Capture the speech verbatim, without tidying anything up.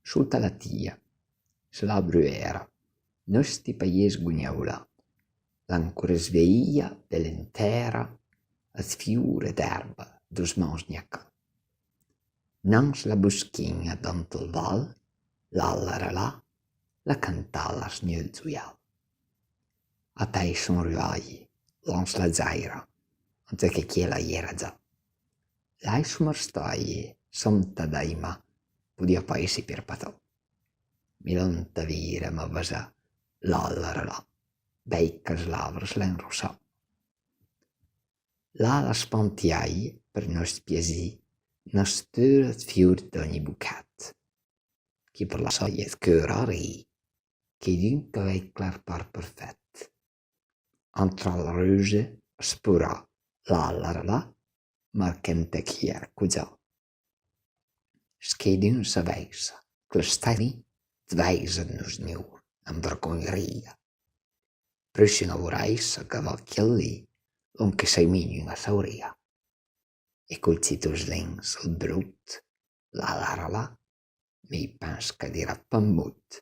Sota la tìa, sla bruera, nòsti paié sgognaulà, l'an ancora sveìa, bele an tèra, ëd fiur e d'erba, dosman sgnacà. Nans la boschin-a dant ël val, là laralà, la cantà l'asgnù ëd zoial. A pèi son ruaje, lans la zàira, anzé che chiel a-i era già. Là i soma staje, santa daima, podìa pa esse pì patà. Mi l'an da vire, ma vësà, là laralà, bèi ch'a slavra, s'l'é anrossà. Là l'ha spantiàje, për nòst piasì, na stëra ëd fiur d'ògni bochèt. Chi për la saje ëd cheur a ri, chidun ch'a vèj clerpà ël përfèt. Antra la ruse, sporà, là laralà, marchente chi erco già. Schidun s'a vèissa, clëstà-i, ëd vèissa ëd nosgnor, an vergognerìa. Prussim a vorèissa ch'a va chiel lì, lòn che sai mi gnun a saurìa. E col citoslin sël brot, là laralà, mi pens ch'a dirà pa un mot,